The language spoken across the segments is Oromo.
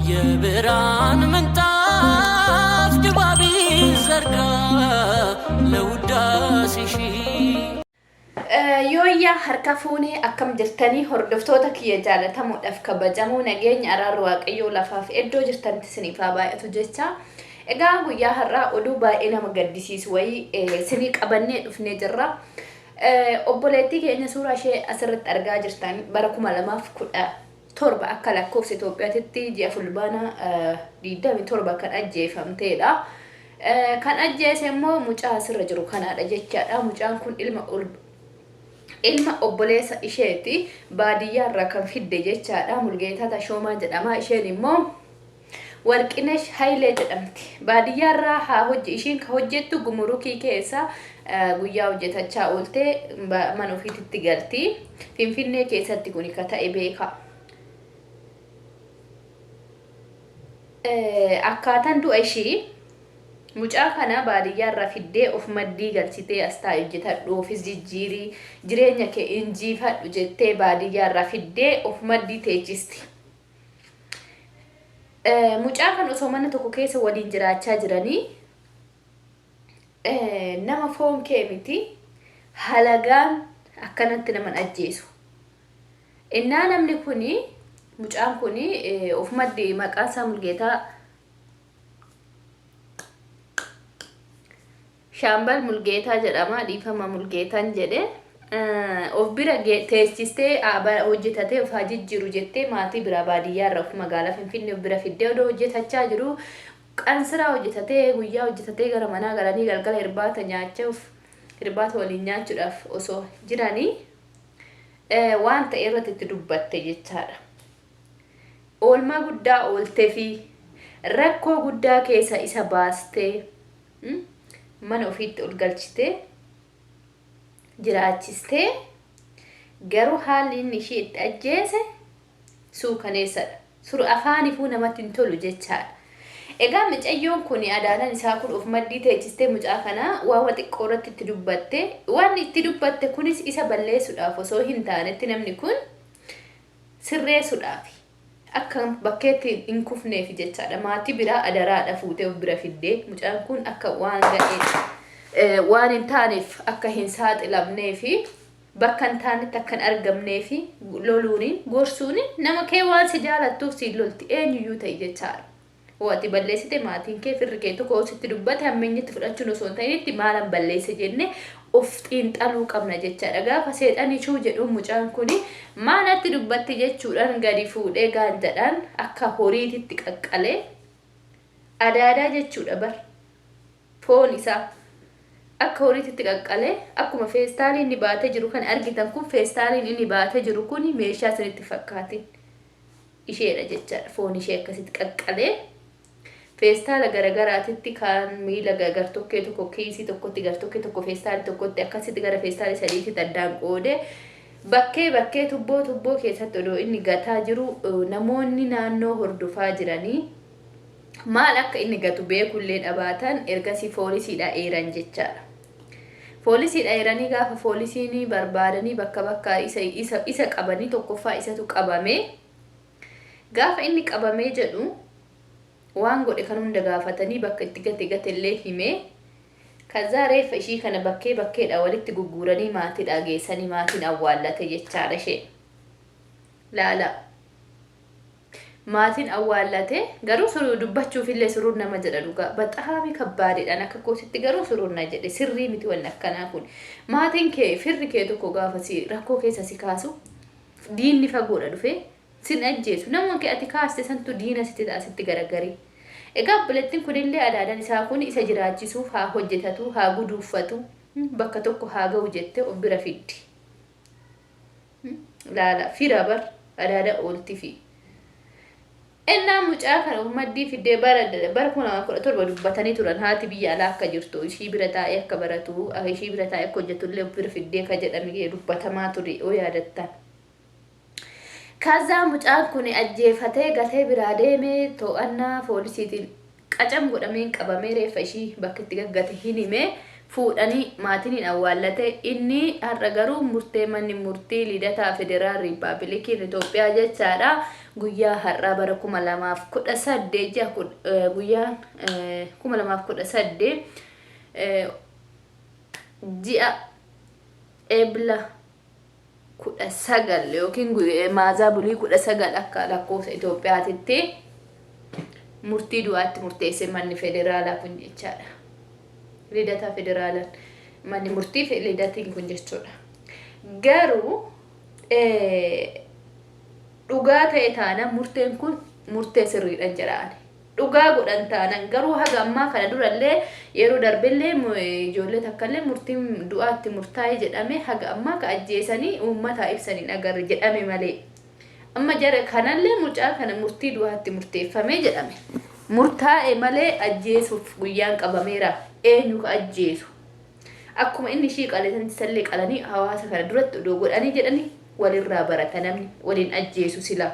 የብርሃን ምንጣፍ ድባብ ዘርጋ ለውዳሴሽ። Yooyyaa harka fuunee akkam jirtanii hordoftoota kiyya jaalatamuudhaaf kabajamoo nageenya araarri waaqayyoo lafaaf iddoo jirtanitti isiniif haa baay'atu jecha. Egaa guyyaa har'aa oduu baay'ee nama gaddisiisu wayii isinii qabannee dhufnee jirra. Obboleettii keenya suuraa ishee asirratti argaa jirtan bara 2017 akka lakkoofsa Itoophiyaatti ji'a Fulbaana 27 kan ajjeefamteedha. Kan ajjeese immoo mucaa asirra jiru kanaadha jechaadha. Mucaan kun ilma obboleessa isheeti, baadiyyaarraa kan fidde jechaadha. Mulgeetaa Tashoomaa jedhama. Isheen immoo Warqinesh Hayilee jedhamti. Baadiyyaarraa haa hojii ishiin ka hojjettu gumurukii keessa guyyaa hojjetachaa ooltee mana ofiititti galti. Finfinnee keessatti kuni ka ta'e beeka. Akkaataan du'a ishii, mucaa kana baadiyyaarraa fiddee of maddii galchitee, as taa'e hojjetadhu, ofis jijjiirii, jireenya kee injiifadhu jettee baadiyyaarraa fiddee of maddii teechisti. Mucaa kan osoo mana tokko keessa waliin jiraachaa jiranii, nama foon kee miti, halagaan akkanatti naman ajjeesu. Innaa namni kuni, mucaan kuni of maddi, maqaan isaa Mulgeetaa Shaambal Mulgeetaa jedhama, dhiifama, Mulgeetaan jedhe. Of bira teessistee hojjetatee of haa jijjiiru jettee maatii biraa baadiyyaarra of magaalaa Finfinnee of bira fiddee, odoo hojjetachaa jiru, qansiraa hojjetatee, guyyaa hojjetatee gara manaa galanii galgala irbaata nyaachuuf, irbaata waliin nyaachuudhaaf osoo jiranii waan ta'e irratti itti dubbatte jechaadha. Oolmaa guddaa ooltee fi rakkoo guddaa keessa isa baastee mana ofiitti ol galchitee jiraachistee, garuu haalli inni ishee itti ajjeese suukaneessadha. Sur afaanifuu namatti hin tolu jechaadha. Egaa micayyoon kun, adaalaan isaa kun, of maddii teechistee mucaa kana waan xiqqoo irratti itti dubbatte. Waan itti dubbatte kunis isa balleessuudhaaf osoo hin taanetti, namni kun sirreessuudhaaf, akka bakkeetti hin kufneef jechaadha. Maatii biraa adaraadha fuutee of bira fiddee, mucaan kun akka waan ga'ee waan hin taaneef akka hin saaxilamnee fi bakka hin taanetti akka hin argamnee fi loluuniin gorsuun, nama kee waan si jaalattuuf siin lolti, eenyuyyuu ta'e jechaadha. Hoo ati balleessite, maatiin kee, firri kee tokko sitti dubbate, hammeenyatti fudhachuun osoo hin ta'initti, maalan balleesse jenne of xiinxaluu qabna jechaadha. Gaafa seexanii chuu jedhuun, mucaan kuni maalatti dubbatti jechuudhaan gadi fuudhee gaanjadhaan akka horiititti qaqqalee adaadaa jechuudha bar. Foon isaa akka horiititti qaqqalee, akkuma feestaaliin inni baatee jiru kan argitan kun, feestaaliin inni baatee jiru kun meeshaa isinitti fakkaatin, isheedha jechaadha. Foon ishee akkasitti qaqqalee feestaala garagaraatitti, kaan miila gartokkee tokko kiisii tokkotti, gartokkee tokko feestaalii tokkotti, akkasitti gara feestaalii sadiitti addaan qoodee bakkee bakkee, tubboo tubboo keessatti odoo inni gataa jiru, namoonni naannoo hordofaa jiranii maal akka inni gatu beekullee dhabaatan, ergasii foolisiidha eeran jechaadha. Foolisiidha eeranii, gaafa foolisiin barbaadanii bakka bakka isa qabanii, tokkoffaa isatu qabamee, gaafa inni qabamee jedhu waan godhe kan hunda gaafatanii, bakka itti gate gatellee himee, kazaa reeffa ishii kana bakkee bakkeedha walitti gugguuranii maatiidha geessanii, maatiin awwaallate jechaadha ishee. Laala. Maatiin awwaallate, garuu suruu dubbachuufillee suruun nama jedha dhugaa. Baxaami kabbaadidhaan akka kootitti garuu suruun na jedhe, sirrii miti wanni akkanaa kun. Maatiin kee, firri kee tokko gaafa si rakkoo keessa si kaasu, diinni fagoodha dhufee sin ajjeesu. Nama kee ati kaaste santu diina sitti ta'a, sitti garagarii. Egaa obboleettiin kunillee adaadaan isaa kun isa jiraachisuuf, haa hojjetatu, haa guduuffatu, bakka tokko haa ga'u jettee of bira fiddi. Laala, fira bar adaada oolti fi. Ennaa mucaa kana of maddii fiddee bara 2017 dubbatanii turan, haati biyya alaa akka jirtu, ishii bira taa'ee akka baratu, ishii bira taa'ee akka hojjetu illee of bira fiddee ka jedhame dubbatamaa ture yoo yaadattan. Kazaa mucaan kun ajjeefatee gatee biraa deemee, to'annaa poolisiitiin qacam godhameen qabamee, reeffa ishii bakka itti gaggate hin himee, Fuudhanii maatiin hin awwaallate. Inni har'a garuu murtee manni murtii Lidataa Federaal Riippaabilikiin Itoophiyaa jechaadha. Guyyaa har'aa bara 2018 ji'a guyyaa 2018 ji'a Ebla 19 yookiin Maazaa bulii 19 akka lakkoofsa Itoophiyaatitti murtii du'aatti murteesse manni federaalaa kun jechaadha. Lidataa federaalaan manni murtii lidatiin kun jechuudha. Garuu dhugaa ta'e taanaan murteen kun murtee sirriidhan jedhaan. Dhugaa godhan taanan garuu haga ammaa kana durallee yeroo darbellee ijoollee takkallee murtiin du'aatti murtaa'e jedhame haga ammaa ka ajjeesanii uummataa ibsaniin agarre jedhame malee. Amma jara kanallee mucaa kana murtii du'aatti murteeffame jedhame. Murtaa'e malee ajjeesuuf guyyaan qabameera. Eenyu ka ajjeesu? Akkuma inni ishii qale sanillee qalanii hawaasa kana duratti odoo godhanii jedhanii walirraa barata, namni waliin ajjeesu sila.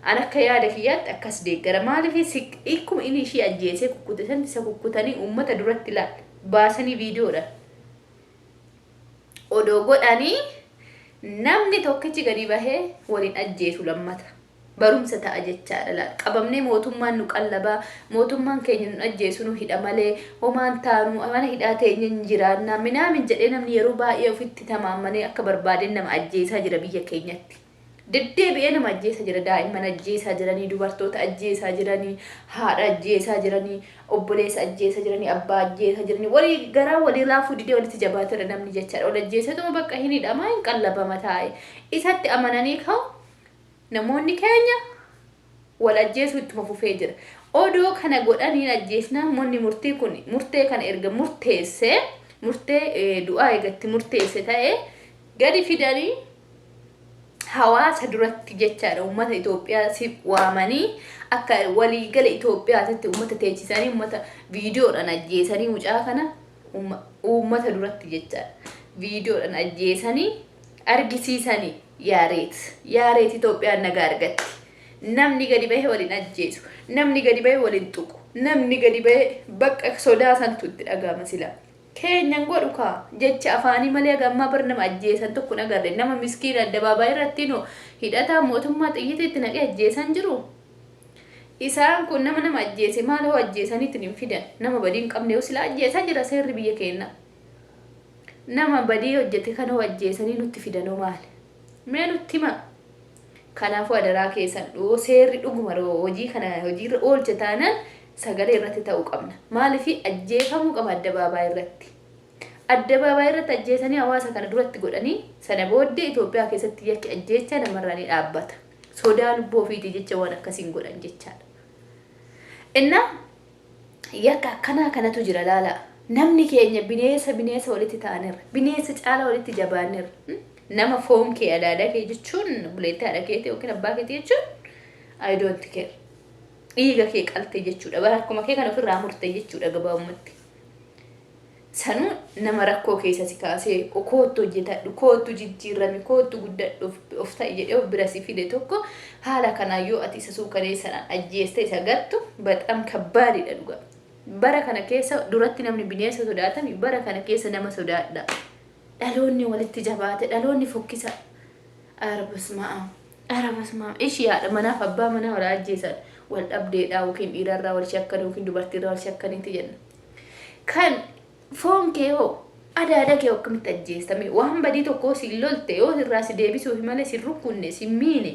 An akka yaada kiyyaatti akkas deeggara. Maaliif akkuma inni ishii ajjeesee kukkute san isa kukkutanii uummata duratti laal baasanii viidiyoodhaan odoo godhanii namni tokkichi gadi bahee waliin ajjeesu lammata. Barumsa ta'a jechaadha laal. Qabamnee mootummaan nu qallabaa, mootummaan keenya nu ajjeesu, nu hidha malee homaan taanu, mana hidhaa teenya hin jiraannaa minaamin jedhee namni yeroo baay'ee ofitti tamaammanee akka barbaadeen nama ajjeesaa jira biyya keenyatti. Deddeebi'ee nama ajjeesaa jira. Daa'imman ajjeesaa jiranii, dubartoota ajjeesaa jiranii, haadha ajjeesaa jiranii, obboleessa ajjeesaa jiranii, abbaa ajjeesaa jiranii. Walii garaa walii laafuu didee walitti jabaateera namni jechaadha. Wal ajjeesetuma bakka hin hidhamaa, hin qallabama taa'e. Isatti amananii ka'u namoonni keenya wal ajjeesuu ittuma fufee jira. Odoo kana godhaniin ajjeesnaan manni murtii kun murtee kana erga murteessee, murtee du'aa eegatti murteesse ta'e, gadi fidanii hawaasa duratti jechaadha, uummata Itoophiyaa si waamanii akka waliigala Itoophiyaatitti uummata teechisanii uummata viidiyoodhaan ajjeesanii mucaa kana uummata duratti jechaadha. Viidiyoodhaan ajjeesanii argisiisanii yaareet yaareet Itoophiyaan nagaa argatti. Namni gadi bahee waliin ajjeesu, namni gadi bahee waliin tuqu, namni gadi bahee bakka sodaa santu itti dhaga'ama sila. Keenyan godhu kaa jecha afaanii malee haga ammaa bar nama ajjeesan tokko hin agarre. Nama miskiina addabaabaayii irratti no hidhataa mootummaa xiyyitii itti naqee ajjeesan jiru. Isaan kun nama nama ajjeese maal hoo ajjeesaniitiin hin fidan? Nama badii hin qabne yoo sila ajjeesaa jira seerri biyya keenyaa. Nama badii hojjete kana hoo ajjeesanii nutti fidanoo maali? Mee nutti himaa. Kanaafuu adaraa keessan dhoo seerri dhuguma hojii kana hojiirra oolche taanaan sagalee irratti ta'uu qabna. Maaliif ajjeefamuu qaba addabaabaayii irratti? Addabaabaayii irratti ajjeesanii hawaasa kana duratti godhanii sana booddee Itoophiyaa keessatti yakki ajjeechaa namarraa ni dhaabbata. Sodaa lubbuu ofiitii jecha waan akkasiin godhan jechaadha. Innaa yakka akkanaa kanatu jira laala. Namni keenya bineensa bineensa walitti ta'anirra. Bineensa caala walitti jabaanirra. Nama foon kee, adaadaa kee jechuun, buleettii haadha keetii yookiin abbaa keetii jechuun, I don't care. Dhiiga kee qalte jechuudha. Bara akkuma kee kan ofirraa murte jechuudha gabaabumatti. Sanuu nama rakkoo keessa si kaasee koottu hojjetadhu, koottu jijjiirami, koottu guddadhu, of ta'i jedhee of bira si fide tokko haala kanaan yoo ati isa suukaneessanaan ajjeeste isa gattu baxam kabbaadidha dhugaa. Bara kana keessa duratti namni bineensa sodaatami, bara kana keessa nama sodaadha. Dhaloonni walitti jabaate, dhaloonni fokkisa. Ara basma'a. Ara basma'a. Ishii haadha manaaf abbaa manaa wal ajjeesan wal dhabdeedha yookiin dhiirarraa wal shakkan yookiin dubartiirraa wal shakkaniiti jenna. Kan foon kee hoo, adaada kee akkamitti ajjeestame? Waan badii tokko si lolte yoo irraa si deebisuuf malee si rukkunne, si miine,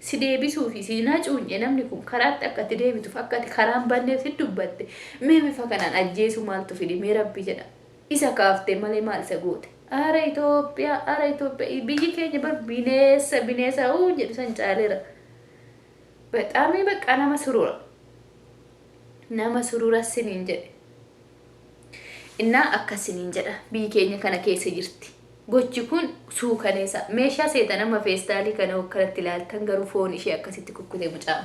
si deebisuufi si nacuunye, namni kun karaatti akka ati deebituuf, akka ati karaan banneef si dubbatte, mee bifa kanaan ajjeesuu maaltu fide? Mee rabbi jedha, isa kaaftee malee maal isa goote? Ara Itoophiyaa, ara Itoophiyaa, biyyi keenya bar bineensa bineensa uu jedhu san caaleera. Baxaamii bakka nama surura. Nama surura siniin jedhe. Innaa akkasiniin jedha, biyyi keenya kana keessa jirti. Gochi kun suukaneessa. Meeshaa seetan amma feestaalii kana akkanatti ilaaltan garuu foon ishee akkasitti kukkute mucaan.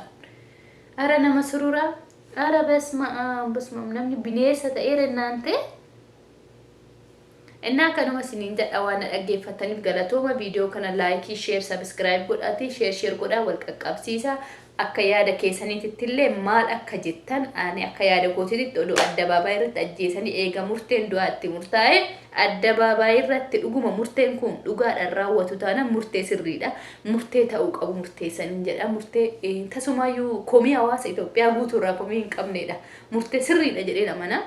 Ara nama sururaa. Ara basma'aam basma'aam, namni bineensa ta'eera innaan ta'e. Innaa akkanuma isiniin jedha. Waan na dhaggeeffataniif galatooma. Viidiyoo kana like, share, subscribe godhaati share share godhaa wal qaqqabsiisa. Akka yaada keessaniititti illee maal akka jettan? Ani akka yaada kootiitti odoo addabaabaayii irratti ajjeesanii, eega murteen du'aa itti murtaa'e addabaabaayii irratti, dhuguma murteen kun dhugaadhaan raawwatu taanaan murtee sirriidha. Murtee ta'uu qabu murteessanii jedha. Murtee tasumaayyuu komii hawaasa Itoophiyaa guutuurraa komii hin qabnedha. Murtee sirriidha jedhee amana.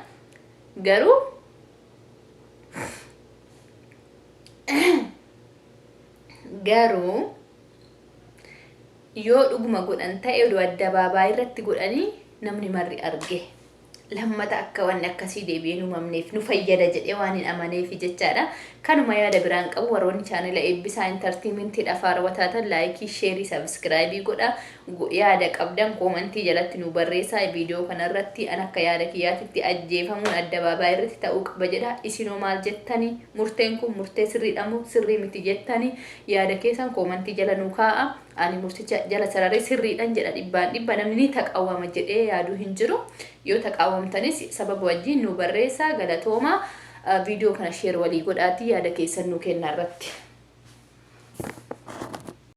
Garuu yoo dhuguma godhan ta'e, odoo addabaabaayii irratti godhanii namni marri arge, lammata akka wanni akkasii deebi'ee nu uumamneef nu fayyada jedhee waan hin amaneef jechaadha. Kanuma, yaada biraan qabu. Warroonni chaanela Eebbisaa Entertainmentiidhaaf haarawaa taatan like, share, subscribe godha. Yaada qabdan comment jalatti nu barreessaa. Viidiyoo kanarratti an akka yaada kiyyaatitti ajjeefamuun addabaabaayii irratti ta'uu qaba jedha. Isinoo maal jettanii? Murteen kun murtee sirriidha moo sirrii miti jettanii? Yaada keessan comment jala nu kaa'a. Ani murticha jala sararee sirriidhan jedha 100%. Namni ni taqawwama jedhee yaaduu hin jiru. Yoo taqawwamtanis sababa wajjin nu barreessaa. Galatooma. Viidiyoo kana share walii godhaatii yaada keessan nu kennaa irratti.